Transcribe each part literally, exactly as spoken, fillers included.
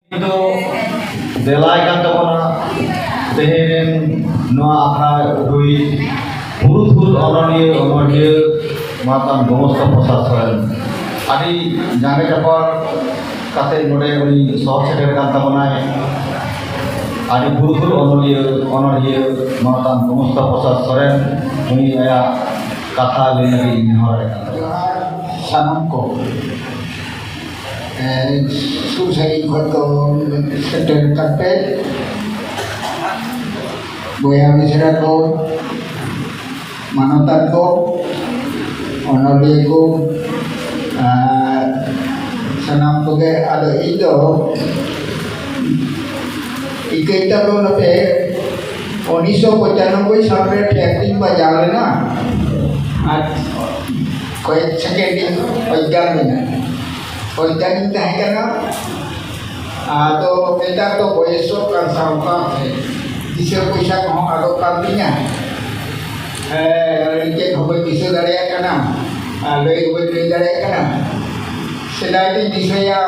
ᱫᱚ ᱫᱮᱞᱟᱭ ᱠᱟᱱ ᱛᱟᱵᱚᱱᱟ ᱛᱮᱦᱮᱧ ᱨᱮᱱ ᱱᱚᱣᱟ ᱟᱠᱷᱲᱟ ᱨᱮ ᱩᱰᱩᱭᱤᱡ ᱯᱩᱨᱩᱫᱷᱩᱞ ᱚᱱᱚᱞᱤᱭᱟᱹ ᱚᱱᱚᱲᱦᱤᱭᱟᱹ ᱢᱟᱛᱟᱱ ᱜᱚᱢᱚᱥᱛᱟ ᱯᱨᱚᱥᱟᱫᱽ ᱥᱚᱨᱮᱱ᱾ ᱟᱹᱰᱤ ᱡᱟᱸᱜᱮ ᱡᱟᱯᱟᱲ ᱠᱟᱛᱮ ᱱᱚᱰᱮ ᱩᱱᱤ ᱥᱚᱦᱚᱨ ᱥᱮᱴᱮᱨ ᱠᱟᱱ ᱛᱟᱵᱚᱱᱟᱭ᱾ ᱟᱹᱰᱤ ᱯᱩᱨᱩᱫᱷᱩᱞ ᱚᱱᱚᱞᱤᱭᱟᱹ ᱚᱱᱚᱲᱦᱤᱭᱟᱹ ᱢᱟᱛᱟᱱ ᱜᱚᱢᱚᱥᱛᱟ ᱯᱨᱚᱥᱟᱫᱽ ᱥᱚᱨᱮᱱ, ᱩᱱᱤ ᱟᱭᱟᱜ ᱠᱟᱛᱷᱟ ᱞᱟᱹᱭ ᱞᱟᱹᱜᱤᱫ ᱤᱧ ᱱᱮᱦᱚᱨ ᱟᱭ ᱠᱟᱱ ᱛᱟᱵᱚᱱᱟ᱾ ᱥᱟᱱᱟᱢ ᱠᱚ ᱥᱩᱨ ᱥᱟᱺᱜᱤᱧ ᱠᱷᱚᱱ ᱠᱚ ᱥᱮᱴᱮᱨ ᱠᱟᱛᱮ, ᱵᱚᱭᱦᱟ ᱢᱤᱥᱨᱟ ᱠᱚ, ᱢᱟᱱᱚᱛᱟᱱ ᱠᱚ, ᱚᱱᱚᱞᱤᱭᱟᱹ ᱠᱚ, ᱟᱨ ᱥᱟᱱᱟᱢ ᱠᱚᱜᱮ᱾ ᱟᱫᱚ ᱤᱧ ᱫᱚ ᱤᱠᱟᱹᱭ ᱛᱟᱵᱚᱱ ᱟᱯᱮ, ᱩᱱᱤᱥᱥᱚ ᱯᱚᱸᱪᱟᱱᱚᱵᱵᱳᱭ ᱥᱟᱞ ᱨᱮ ᱴᱷᱮᱠ ᱤᱧ ᱵᱟᱡᱟᱣ ᱞᱮᱱᱟ ᱟᱨ ᱠᱚᱭᱮᱠ ᱥᱮᱠᱮᱱᱰ ᱤᱧ ᱚᱡᱽᱧᱟᱱ ᱞᱮᱱᱟ᱾ ᱚᱡᱽᱧᱟᱱ ᱤᱧ ᱛᱟᱦᱮᱸ ᱠᱟᱱᱟ᱾ ᱟᱫᱚ ᱱᱮᱛᱟᱨ ᱫᱚ ᱵᱚᱭᱮᱥᱚᱜ ᱠᱟᱱ ᱥᱟᱶ ᱥᱟᱶᱛᱮ ᱫᱤᱥᱟᱹ ᱯᱚᱭᱥᱟ ᱠᱚᱦᱚᱸ ᱟᱫᱚᱜ ᱠᱟᱱ ᱛᱤᱧᱟ᱾ ᱦᱮᱸ, ᱪᱮᱫ ᱦᱚᱸ ᱵᱟᱹᱧ ᱫᱤᱥᱟᱹ ᱫᱟᱲᱮᱭᱟᱜ ᱠᱟᱱᱟ ᱟᱨ ᱞᱟᱹᱭ ᱦᱚᱸ ᱵᱟᱹᱧ ᱞᱟᱹᱭ ᱫᱟᱲᱮᱭᱟᱜ ᱠᱟᱱᱟ᱾ ᱥᱮᱫᱟᱭ ᱫᱚᱧ ᱫᱤᱥᱟᱹᱭᱟ,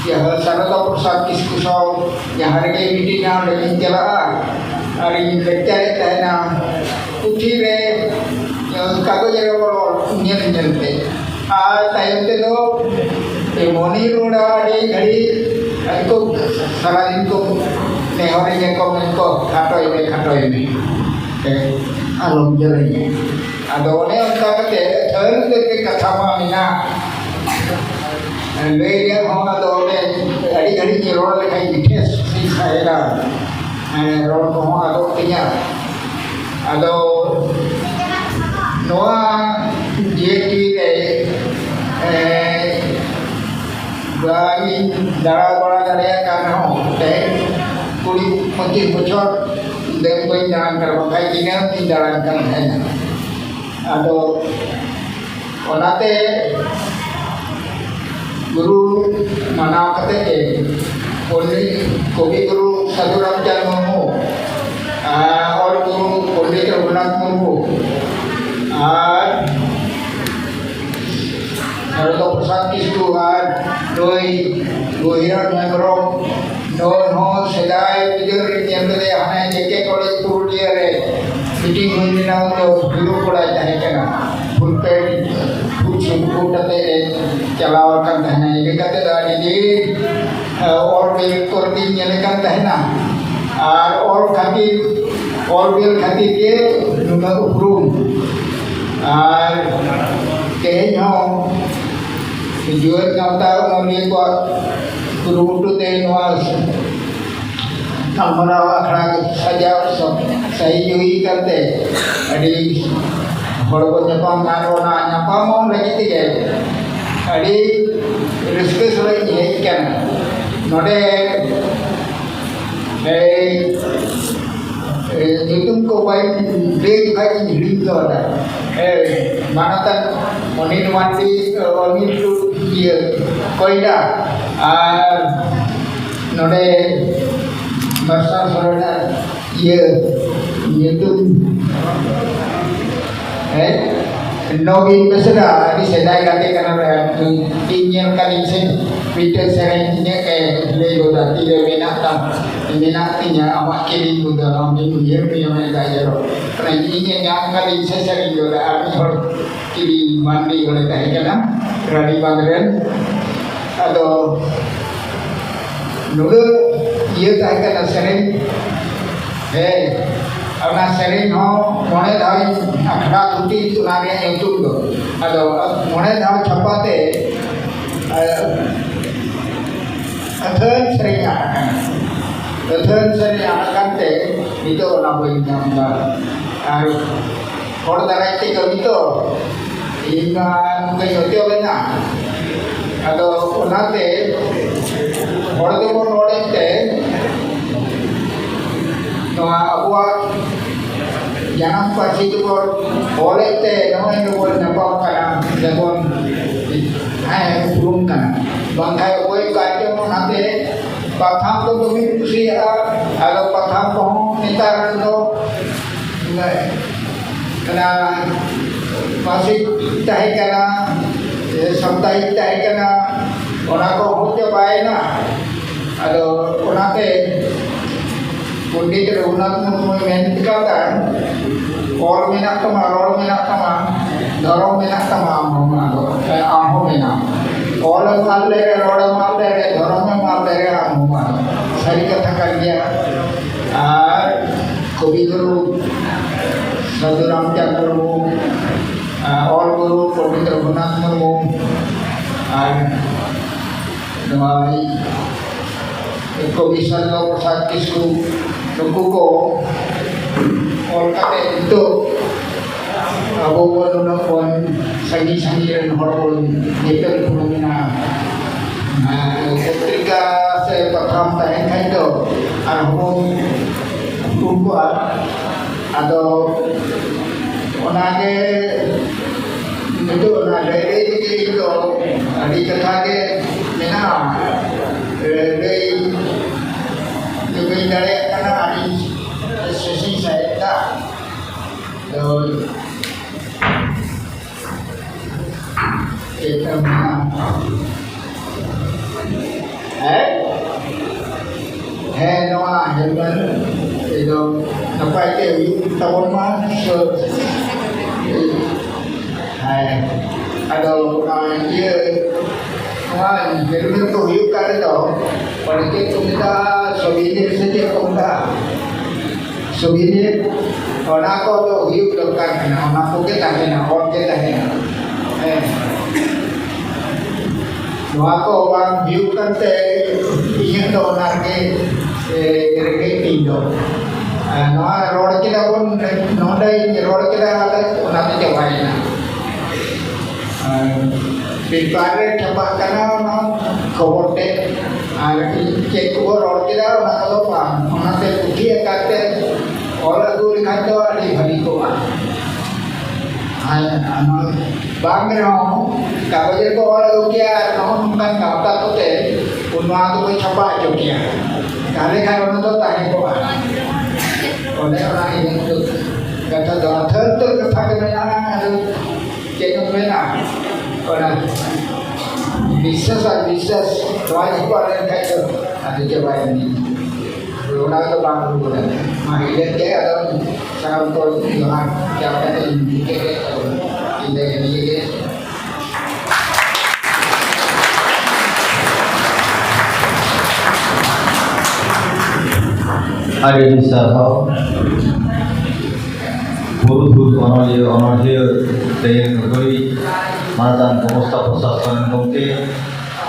ᱤᱭᱟᱹ, ᱥᱟᱨᱚᱫᱟ ᱯᱨᱚᱥᱟᱫᱽ ᱠᱤᱥᱠᱩ ᱥᱟᱶ ᱡᱟᱦᱟᱸ ᱨᱮᱜᱮ ᱢᱤᱴᱤᱝᱟ, ᱚᱸᱰᱮ ᱜᱤᱧ ᱪᱟᱞᱟᱜᱼᱟ ᱟᱨ ᱤᱧ ᱞᱮᱠᱪᱟᱨᱮᱫ ᱛᱟᱦᱮᱱᱟ ᱯᱩᱛᱷᱤ ᱨᱮ, ᱠᱟᱜᱚᱡᱽ ᱨᱮ ᱚᱞ ᱧᱮᱞ ᱧᱮᱞ ᱛᱮ᱾ ᱟᱨ ᱛᱟᱭᱚᱢ ᱛᱮᱫᱚ ᱮᱢᱚᱱᱤᱧ ᱨᱚᱲᱟ, ᱟᱹᱰᱤ ᱜᱷᱟᱹᱲᱤᱡ ᱟᱨ ᱠᱚ ᱥᱟᱨᱟᱫᱤᱱ ᱠᱚ ᱱᱮᱦᱚᱨᱤᱧᱟ ᱠᱚ, ᱢᱮᱱ ᱠᱚ, "ᱠᱷᱟᱴᱚᱭ ᱢᱮ, ᱠᱷᱟᱴᱚᱭ ᱢᱮ, ᱮ, ᱟᱞᱚᱢ ᱡᱟᱹᱞᱟᱹᱧᱟ᱾" ᱟᱫᱚ ᱚᱱᱮ ᱚᱱᱠᱟ ᱠᱟᱛᱮ ᱟᱹᱛᱷᱟᱹᱲ ᱩᱛᱟᱹᱨ ᱜᱮ ᱠᱟᱛᱷᱟ ᱢᱟ ᱢᱮᱱᱟᱜ᱾ ᱞᱟᱹᱭ ᱨᱮᱭᱟᱜ ᱦᱚᱸ ᱟᱫᱚ ᱚᱱᱮ ᱟᱹᱰᱤ ᱜᱷᱟᱹᱲᱤᱡ ᱤᱧ ᱨᱚᱲ ᱞᱮᱠᱷᱟᱱ ᱢᱤᱴᱷᱟᱹ ᱥᱤᱥᱤᱨ ᱥᱟᱭᱨᱟ, ᱦᱮᱸ, ᱨᱚᱲ ᱠᱚᱦᱚᱸ ᱟᱫᱚᱜ ᱛᱤᱧᱟ᱾ ᱟᱫᱚ ᱱᱚᱣᱟ ᱡᱮ ᱴᱤ ᱨᱮ, ᱮ, ᱵᱟᱹᱧ ᱫᱟᱬᱟ ᱵᱟᱲᱟ ᱫᱟᱲᱮᱭᱟᱜ ᱠᱟᱱ ᱨᱮᱦᱚᱸ, ᱛᱮᱦᱮᱧ ᱠᱩᱲᱤ ᱯᱚᱸᱪᱤᱥ ᱵᱚᱪᱷᱚᱨ ᱫᱮᱢ ᱵᱟᱹᱧ ᱫᱟᱬᱟᱱ ᱠᱟᱱᱟ, ᱵᱟᱠᱷᱟᱡ ᱫᱤᱱᱟᱹᱢ ᱤᱧ ᱫᱟᱬᱟᱱ ᱠᱟᱱ ᱛᱟᱦᱮᱱᱟ᱾ ᱟᱫᱚ ᱚᱱᱟᱛᱮ ᱜᱩᱨᱩ ᱢᱟᱱᱟᱣ ᱠᱟᱛᱮ ᱜᱮ ᱯᱚᱱᱰᱤᱛ ᱠᱚᱵᱤ ᱜᱩᱨᱩ ᱥᱟᱹᱫᱷᱩ ᱨᱟᱢᱪᱟᱸᱫᱽ ᱢᱩᱨᱢᱩ, ᱟᱨ ᱚᱞ ᱜᱩᱨᱩ ᱯᱚᱱᱰᱤᱛ ᱨᱚᱜᱷᱩᱱᱟᱛᱷ ᱢᱩᱨᱢᱩ, ᱟᱨ ᱥᱟᱨᱚᱫᱟ ᱯᱨᱚᱥᱟᱫᱽ ᱠᱤᱥᱠᱩ, ᱟᱨ ᱱᱩᱭ ᱵᱚᱦᱤᱨᱟᱡᱽ ᱦᱮᱢᱵᱨᱚᱢ, ᱱᱩᱭ ᱦᱚᱸ ᱥᱮᱫᱟᱭ ᱵᱤᱫᱟᱹᱞ ᱨᱮ ᱧᱮᱞ ᱞᱮᱫᱮᱭᱟ, ᱦᱟᱱᱮ ᱡᱮ ᱠᱮ ᱠᱚᱞᱮᱡᱽ ᱯᱩᱨᱩᱞᱤᱭᱟᱹ ᱨᱮ ᱢᱤᱴᱤᱝ ᱦᱩᱭ ᱞᱮᱱᱟ, ᱩᱱ ᱫᱚ ᱦᱤᱨᱳ ᱠᱚᱲᱟᱭ ᱛᱟᱦᱮᱸ ᱠᱟᱱᱟ, ᱯᱷᱩᱞ ᱯᱮᱱᱴ ᱯᱷᱩᱞ ᱥᱩᱴ ᱠᱚ ᱠᱟᱛᱮ ᱮ ᱪᱟᱞᱟᱣ ᱟᱠᱟᱱ ᱛᱟᱦᱮᱱᱟ᱾ ᱤᱱᱟᱹ ᱠᱟᱛᱮ ᱫᱚ ᱟᱹᱰᱤ ᱰᱷᱮᱨ, ᱮ, ᱚᱞ ᱵᱮᱞ ᱠᱚᱨᱮ ᱜᱤᱧ ᱧᱮᱞᱮ ᱠᱟᱱ ᱛᱟᱦᱮᱱᱟ᱾ ᱟᱨ ᱚᱞ ᱠᱷᱟᱹᱛᱤᱨ, ᱚᱞ ᱵᱮᱞ ᱠᱷᱟᱹᱛᱤᱨ ᱜᱮ ᱱᱩᱱᱟᱹᱜ ᱩᱯᱨᱩᱢ᱾ ᱟᱨ ᱛᱮᱦᱮᱧ ᱦᱚᱸ ᱡᱩᱣᱟᱹᱱ ᱜᱟᱶᱛᱟ ᱚᱱᱚᱞᱤᱭᱟᱹ ᱠᱚᱣᱟᱜ ᱠᱩᱨᱩᱢᱩᱴᱩ ᱛᱮ ᱱᱚᱣᱟ ᱜᱟᱞᱢᱟᱨᱟᱣ ᱟᱠᱷᱲᱟ ᱥᱟᱡᱟᱣ ᱥᱟᱹᱦᱤᱡᱩᱦᱤ ᱠᱟᱱᱛᱮ ᱟᱹᱰᱤ ᱦᱚᱲ ᱵᱚᱱ ᱧᱟᱯᱟᱢ ᱠᱟᱱ, ᱚᱱᱟ ᱧᱟᱯᱟᱢᱚᱜ ᱞᱟᱹᱜᱤᱫ ᱛᱮᱜᱮ ᱟᱹᱰᱤ ᱨᱟᱹᱥᱠᱟᱹ ᱥᱟᱞᱟᱜ ᱤᱧ ᱦᱮᱡ ᱟᱠᱟᱱᱟ ᱱᱚᱰᱮ᱾ ᱮᱭ ᱧᱩᱛᱩᱢ ᱠᱚ ᱵᱟᱹᱧ ᱞᱟᱹᱭ ᱠᱷᱟᱡ ᱤᱧ ᱦᱤᱲᱤᱧ ᱜᱚᱫᱟ᱾ ᱢᱟᱱᱚᱛᱟᱱ ᱚᱱᱤᱞ ᱢᱟᱱᱰᱤ, ᱚᱱᱤᱞ ᱴᱩᱰᱩ, ᱤᱭᱟᱹ, ᱠᱚᱭᱰᱟ, ᱟᱨ ᱱᱚᱰᱮ ᱢᱟᱨᱥᱟᱞ ᱥᱚᱨᱮᱱᱟᱜ ᱤᱭᱟᱹ ᱧᱩᱛᱩᱢ, ᱦᱮᱸ, ᱱᱚᱵᱤᱱ ᱵᱮᱥᱨᱟ, ᱟᱹᱰᱤ ᱥᱮᱫᱟᱭ ᱜᱟᱛᱮ ᱠᱟᱱᱟ ᱞᱮ᱾ ᱤᱧ ᱧᱮᱞ ᱠᱟᱫᱤᱧ ᱥᱮ ᱢᱤᱫᱴᱮᱱ ᱥᱮᱨᱮᱧ ᱤᱧᱟᱹᱜ ᱮ ᱞᱟᱹᱭ ᱜᱚᱫᱟ, "ᱛᱤᱨᱮ ᱢᱮᱱᱟᱜ ᱛᱟᱢ, ᱢᱮᱱᱟᱜ ᱛᱤᱧᱟ ᱟᱢᱟᱜ ᱠᱤᱨᱤᱧ ᱢᱩᱫᱟᱹ, ᱟᱢ ᱵᱤᱱ ᱩᱭᱦᱟᱹᱨ ᱢᱮᱭᱟ ᱢᱮᱱ ᱫᱟᱭ ᱡᱚᱨᱚ᱾" ᱚᱱᱟ ᱤᱧ ᱮ ᱧᱟᱢ ᱠᱟᱫᱤᱧ ᱥᱮ ᱥᱮᱨᱮᱧ ᱜᱚᱫᱟ, ᱟᱨ ᱢᱤᱫ ᱦᱚᱲ ᱠᱤᱨᱤᱧ ᱢᱟᱱᱰᱤ ᱚᱸᱰᱮ ᱛᱟᱦᱮᱸ ᱠᱟᱱᱟ ᱨᱟᱱᱤᱵᱟᱸᱫᱷ ᱨᱮᱱ᱾ ᱟᱫᱚ ᱱᱩᱱᱟᱹᱜ ᱤᱭᱟᱹ ᱛᱟᱦᱮᱸ ᱠᱟᱱᱟ ᱥᱮᱨᱮᱧ᱾ ᱦᱮᱸ, ᱚᱱᱟ ᱥᱮᱨᱮᱧ ᱦᱚᱸ ᱢᱚᱬᱮ ᱫᱷᱟᱣ ᱤᱧ ᱟᱠᱷᱲᱟ ᱫᱷᱩᱛᱤ, ᱚᱱᱟ ᱨᱮᱭᱟᱜ ᱧᱩᱛᱩᱢ ᱫᱚ᱾ ᱟᱫᱚ ᱢᱚᱬᱮ ᱫᱷᱟᱣ ᱪᱷᱟᱯᱟ ᱛᱮ, ᱟᱹᱛᱷᱟᱹᱱ ᱥᱮᱨᱮᱧ ᱟᱫ ᱟᱠᱟᱱᱟ᱾ ᱟᱹᱛᱷᱟᱹᱱ ᱥᱮᱨᱮᱧ ᱟᱫ ᱟᱠᱟᱱ ᱛᱮ ᱱᱤᱛᱚᱜ ᱚᱱᱟ ᱵᱟᱹᱧ ᱧᱟᱢ ᱮᱫᱟ᱾ ᱟᱨ ᱦᱚᱲ ᱫᱟᱨᱟᱭ ᱛᱮ ᱠᱟᱹᱢᱤ ᱛᱚ, ᱤᱧ ᱢᱟ ᱱᱚᱝᱠᱟᱧ ᱚᱪᱚᱜ ᱮᱱᱟ᱾ ᱟᱫᱚ ᱚᱱᱟᱛᱮ ᱦᱚᱲ ᱫᱚᱵᱚᱱ ᱨᱚᱲᱮᱫ ᱛᱮ, ᱱᱚᱣᱟ ᱟᱵᱚᱣᱟᱜ ᱡᱟᱱᱟᱢ ᱯᱟᱹᱨᱥᱤ ᱛᱮᱵᱚᱱ ᱚᱞᱮᱫ ᱛᱮ ᱱᱚᱜᱼᱚᱭ ᱱᱚᱵᱚᱱ ᱧᱟᱯᱟᱢ ᱠᱟᱱᱟ, ᱡᱮᱵᱚᱱ, ᱦᱮᱸ, ᱩᱯᱨᱩᱢ ᱠᱟᱱᱟ᱾ ᱵᱟᱝᱠᱷᱟᱱ ᱚᱠᱚᱭ ᱠᱟᱡᱽ ᱡᱮᱢᱚᱱ ᱦᱟᱱᱛᱮ ᱯᱟᱛᱷᱟᱢ ᱠᱚ ᱫᱚᱢᱮᱧ ᱠᱩᱥᱤᱭᱟᱜᱼᱟ᱾ ᱟᱫᱚ ᱯᱟᱛᱷᱟᱢ ᱠᱚᱦᱚᱸ ᱱᱮᱛᱟᱨ ᱫᱚ ᱚᱱᱟ ᱢᱟᱥᱤᱠ ᱛᱟᱦᱮᱸ ᱠᱟᱱᱟ, ᱥᱟᱯᱛᱟᱦᱤᱠ ᱛᱟᱦᱮᱸ ᱠᱟᱱᱟ, ᱚᱱᱟ ᱠᱚ ᱦᱩᱭ ᱪᱟᱵᱟᱭᱮᱱᱟ᱾ ᱟᱫᱚ ᱚᱱᱟᱛᱮ ᱯᱚᱱᱰᱤᱛ ᱨᱚᱜᱷᱩᱱᱟᱛᱷ ᱢᱩᱨᱢᱩᱭ ᱢᱮᱱ ᱠᱟᱫᱟ, ᱚᱞ ᱢᱮᱱᱟᱜ ᱛᱟᱢᱟ, ᱨᱚᱲ ᱢᱮᱱᱟᱜ ᱛᱟᱢᱟ, ᱫᱷᱚᱨᱚᱢ ᱢᱮᱱᱟᱜ ᱛᱟᱢᱟ, ᱟᱢ ᱦᱚᱸ ᱟᱫᱚ, ᱟᱢ ᱦᱚᱸ ᱢᱮᱱᱟᱢ᱾ ᱚᱞ ᱮᱢ ᱟᱫ ᱞᱮᱨᱮ, ᱨᱚᱲ ᱮᱢ ᱟᱫ ᱞᱮᱨᱮ, ᱫᱷᱚᱨᱚᱢ ᱮᱢ ᱟᱫ ᱞᱮᱨᱮ, ᱟᱢ ᱦᱚᱸ ᱟᱫᱚ᱾ ᱥᱟᱹᱨᱤ ᱠᱟᱛᱷᱟ ᱠᱟᱱ ᱜᱮᱭᱟ᱾ ᱟᱨ ᱠᱚᱵᱤ ᱜᱩᱨᱩ ᱥᱟᱹᱫᱷᱩ ᱨᱟᱢᱪᱟᱸᱫᱽ ᱢᱩᱨᱢᱩ, ᱟᱨ ᱚᱞ ᱜᱩᱨᱩ ᱯᱚᱱᱰᱤᱛ ᱨᱚᱜᱷᱩᱱᱟᱛᱷ ᱢᱩᱨᱢᱩ, ᱟᱨ ᱱᱚᱣᱟ ᱠᱚᱵᱤ ᱥᱟᱨᱡᱚᱢ ᱯᱨᱚᱥᱟᱫᱽ ᱠᱤᱥᱠᱩ, ᱱᱩᱠᱩ ᱠᱚ ᱚᱞ ᱠᱟᱛᱮ ᱱᱤᱛᱚᱜ ᱟᱵᱚ ᱵᱚᱱ ᱱᱩᱱᱟᱹᱜ ᱵᱚᱱ ᱥᱟᱺᱜᱤᱧ ᱥᱟᱺᱜᱤᱧ ᱨᱮᱱ ᱦᱚᱲ ᱵᱚᱱ ᱧᱮᱯᱮᱞ ᱩᱯᱨᱩᱢ ᱮᱱᱟ᱾ ᱟᱨ ᱯᱚᱛᱨᱤᱠᱟ ᱥᱮ ᱯᱟᱛᱷᱟᱢ ᱛᱟᱦᱮᱱ ᱠᱷᱟᱱ ᱫᱚ ᱟᱨᱦᱚᱸ ᱵᱚᱱ ᱩᱯᱨᱩᱢ ᱠᱚᱜᱼᱟ᱾ ᱟᱫᱚ ᱚᱱᱟᱜᱮ ᱱᱤᱛᱚᱜ ᱚᱱᱟ ᱞᱟᱹᱭ ᱞᱟᱹᱭ ᱛᱮᱜᱮ ᱤᱧ ᱫᱚ ᱟᱹᱰᱤ ᱠᱟᱛᱷᱟ ᱜᱮ ᱢᱮᱱᱟᱜᱼᱟ, ᱞᱟᱹᱭ ᱵᱟᱹᱧ ᱫᱟᱲᱮᱭᱟᱜ ᱠᱟᱱᱟ, ᱟᱹᱰᱤ ᱥᱮᱥᱤᱧ ᱥᱟᱭᱮᱫ ᱫᱟ᱾ ᱟᱫᱚ ᱪᱮᱫ ᱮᱢ ᱢᱮᱱᱟ? ᱦᱮᱸ? ᱦᱮᱸ, ᱱᱚᱣᱟ ᱦᱮᱞᱢᱮᱴ ᱮᱠᱫᱚᱢ ᱱᱟᱯᱟᱭ ᱛᱮ ᱦᱩᱭᱩᱜ ᱛᱟᱵᱚᱱ ᱢᱟ᱾ ᱦᱮᱸ, ᱟᱫᱚ ᱚᱱᱟ ᱤᱭᱟᱹ, ᱱᱚᱣᱟ ᱦᱮᱞᱢᱮᱴ ᱠᱚ ᱦᱩᱭᱩᱜ ᱠᱟᱱ ᱨᱮᱫᱚ, ᱚᱸᱰᱮ ᱪᱮᱫ ᱠᱚ ᱢᱮᱛᱟᱜᱼᱟ, ᱥᱚᱵᱤᱱᱤᱨ ᱥᱮ ᱪᱮᱫ ᱠᱚ ᱢᱮᱛᱟᱜᱼᱟ? ᱥᱚᱵᱤᱱᱤᱨ, ᱚᱱᱟ ᱠᱚ ᱫᱚ ᱦᱩᱭᱩᱜ ᱫᱚᱨᱠᱟᱨ ᱠᱟᱱᱟ, ᱚᱱᱟ ᱠᱚᱜᱮ ᱛᱟᱦᱮᱱᱟ, ᱚᱞ ᱜᱮ ᱛᱟᱦᱮᱱᱟ᱾ ᱦᱮᱸ᱾ ᱱᱚᱣᱟ ᱠᱚ ᱵᱟᱝ ᱦᱩᱭᱩᱜ ᱠᱟᱱᱛᱮ ᱤᱧᱟᱹᱜ ᱫᱚ ᱚᱱᱟ ᱨᱮᱜᱮ, ᱮ, ᱨᱮᱸᱜᱮᱡ ᱛᱤᱧ ᱫᱚ᱾ ᱟᱨ ᱱᱚᱣᱟ ᱨᱚᱲ ᱠᱮᱫᱟ ᱵᱚᱱ, ᱱᱚᱰᱮᱧ ᱨᱚᱲ ᱠᱮᱫᱟ, ᱟᱫᱚ ᱚᱱᱟ ᱫᱚ ᱪᱟᱵᱟᱭᱮᱱᱟ᱾ ᱟᱨ ᱯᱮᱯᱟᱨ ᱨᱮ ᱪᱷᱟᱯᱟᱜ ᱠᱟᱱᱟ, ᱚᱱᱟ ᱠᱷᱚᱵᱚᱨ ᱛᱮ, ᱟᱨ ᱪᱮᱫ ᱠᱚᱵᱚ ᱨᱚᱲ ᱠᱮᱫᱟ, ᱚᱱᱟ ᱠᱚᱫᱚ ᱵᱟᱝ᱾ ᱚᱱᱟᱛᱮ ᱯᱩᱛᱷᱤ ᱟᱠᱟᱨ ᱛᱮ ᱚᱞ ᱟᱹᱜᱩ ᱞᱮᱠᱷᱟᱱ ᱫᱚ ᱟᱹᱰᱤ ᱵᱷᱟᱹᱜᱤ ᱠᱚᱜᱼᱟ᱾ ᱟᱨ ᱱᱚᱣᱟ ᱵᱟᱝ ᱨᱮᱦᱚᱸ ᱠᱟᱜᱚᱡᱽ ᱨᱮᱠᱚ ᱚᱞ ᱟᱹᱜᱩ ᱠᱮᱭᱟ, ᱟᱨ ᱱᱚᱜᱼᱚ ᱱᱚᱝᱠᱟᱱ ᱜᱟᱶᱛᱟ ᱠᱚᱛᱮ ᱱᱚᱣᱟ ᱫᱚᱠᱚ ᱪᱷᱟᱯᱟ ᱦᱚᱪᱚ ᱠᱮᱭᱟ, ᱛᱟᱦᱞᱮ ᱠᱷᱟᱱ ᱚᱱᱟ ᱫᱚ ᱛᱟᱦᱮᱸ ᱠᱚᱜᱼᱟ᱾ ᱚᱱᱮ ᱚᱱᱟ ᱤᱭᱟᱹ ᱠᱟᱛᱷᱟ ᱫᱚ ᱟᱹᱛᱷᱟᱹᱲ ᱩᱛᱟᱹᱨ ᱠᱟᱛᱷᱟ ᱜᱮ ᱢᱮᱱᱟᱜᱼᱟ᱾ ᱟᱫᱚ ᱪᱮᱫ ᱮᱢ ᱢᱮᱱᱟ? ᱚᱱᱟ ᱵᱤᱥᱥᱟᱥ ᱟᱨ ᱵᱤᱥᱥᱟᱥ ᱱᱚᱣᱟ ᱜᱮᱠᱚ ᱟᱫ ᱞᱮᱱᱠᱷᱟᱱ ᱫᱚ ᱟᱹᱰᱤ ᱜᱮ ᱵᱟᱭ ᱮᱱᱮᱡ᱾ ᱚᱱᱟ ᱫᱚ ᱵᱟᱝ ᱦᱩᱭᱩᱜ ᱠᱟᱱᱟ᱾ ᱢᱟ ᱤᱱᱟᱹᱜ ᱜᱮ, ᱟᱫᱚ ᱥᱟᱱᱟᱢ ᱠᱚ ᱡᱚᱦᱟᱨ ᱡᱟᱣ ᱠᱟᱛᱮ ᱤᱧ ᱢᱩᱪᱟᱹᱫ ᱮᱫ ᱛᱟᱵᱚᱱᱟ᱾ ᱤᱱᱟᱹ ᱜᱮ, ᱱᱤᱭᱟᱹ ᱜᱮ᱾ ᱟᱹᱰᱤ ᱟᱹᱰᱤ ᱥᱟᱨᱦᱟᱣ᱾ ᱯᱩᱨᱩᱫᱷᱩᱞ ᱚᱱᱚᱞᱤᱭᱟᱹ, ᱚᱱᱚᱬᱦᱤᱭᱟᱹ ᱛᱮᱭᱟᱝ ᱜᱟᱹᱭ, ᱢᱟᱱᱚᱛᱟᱱ ᱵᱮᱵᱚᱥᱛᱷᱟᱯᱚᱠ ᱥᱚᱨᱮᱱ ᱜᱚᱢᱠᱮ,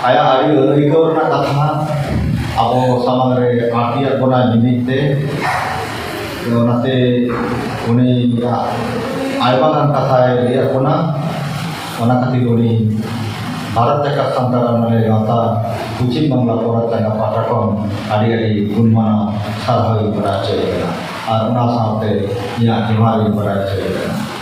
ᱟᱭᱟᱜ ᱟᱹᱰᱤ ᱟᱹᱱ ᱟᱹᱭᱠᱟᱹᱣ ᱨᱮᱱᱟᱜ ᱠᱟᱛᱷᱟ ᱟᱵᱚ ᱥᱟᱢᱟᱝ ᱨᱮ ᱟᱹᱬᱛᱤᱭᱟᱫ ᱵᱚᱱᱟ ᱧᱩᱢᱤᱫ ᱛᱮ᱾ ᱚᱱᱟᱛᱮ ᱩᱱᱤᱭᱟᱜ ᱟᱭᱢᱟ ᱜᱟᱱ ᱠᱟᱛᱷᱟᱭ ᱞᱟᱹᱭᱟᱫ ᱵᱚᱱᱟ᱾ ᱚᱱᱟ ᱠᱷᱟᱹᱛᱤᱨ ᱩᱱᱤ ᱵᱷᱟᱨᱚᱛ ᱡᱟᱠᱟᱛ ᱥᱟᱱᱛᱟᱲ ᱚᱱᱚᱞᱤᱭᱟᱹ ᱜᱟᱶᱛᱟ ᱯᱚᱪᱷᱤᱢ ᱵᱟᱝᱞᱟ ᱯᱚᱱᱚᱛ ᱪᱟᱸᱜᱟ ᱯᱟᱦᱴᱟ ᱠᱷᱚᱱ ᱟᱹᱰᱤ ᱟᱹᱰᱤ ᱜᱩᱱ ᱢᱟᱱᱟᱣ ᱥᱟᱨᱦᱟᱣ ᱤᱧ ᱵᱟᱲᱟᱭ ᱦᱚᱪᱚᱭᱮ ᱠᱟᱱᱟ᱾ ᱟᱨ ᱚᱱᱟ ᱥᱟᱶᱛᱮ ᱤᱧᱟᱹᱜ ᱡᱚᱦᱟᱨ ᱤᱧ ᱵᱟᱲᱟᱭ ᱦᱚᱪᱚᱭᱮ ᱠᱟᱱᱟ᱾